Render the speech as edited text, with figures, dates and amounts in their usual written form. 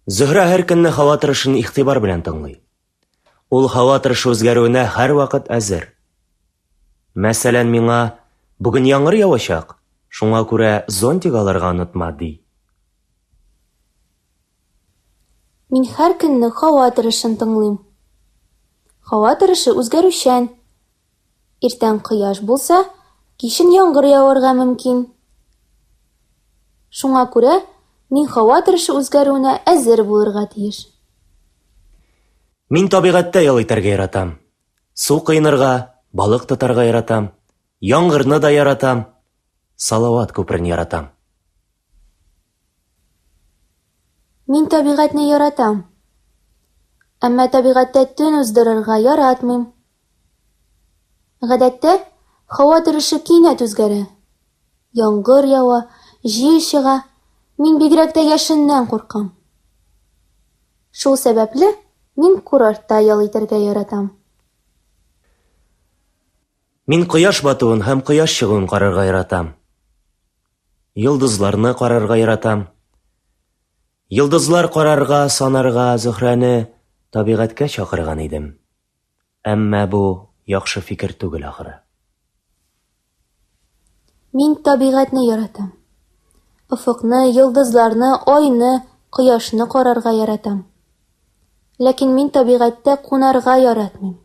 Зөһрә һәр көнне һава торышын игътибар белән тыңлый. Ул һава торышы үзгәрүенә һәрвакыт әзер. Мәсәлән, миңа бүген яңгыр явачак, шуңа күрә зонтик алырга онытма, ди. Мин һәр көнне һава торышын тыңлыйм. Һава торышы үзгәрүчән. Иртән кояш булса, кичен яңгыр яварга мөмкин. Шуңа күрә мин һава торышы үзгәрүенә әзер булырга тиеш. Мин табигатьтә ял итәргә яратам. Су коенырга, балык тотарга яратам. Яңгырны да яратам. Салават күперен яратам. Мин табигатьне яратам. Әмма табигатьтә төн уздырырга яратмыйм. Гадәттә, һава торышы кинәт үзгәрә. Яңгыр ява, җил чыга. Мин бигрәк тә яшеннән куркам. Шул сәбәпле, мин курортта ял итәргә яратам. Мин кояш батуын һәм кояш чыгуын карарга яратам. Йолдызларны карарга яратам. Йолдызлар карарга, санарга Зөһрәне табигатькә чакырган идем. Әмма бу яхшы фикер түгел ахыры. Мин табигатьне яратам. Офыкны, йолдызларны, айны, кояшны карарга яратам. Ләкин мин табигатьтә кунарга яратмыйм.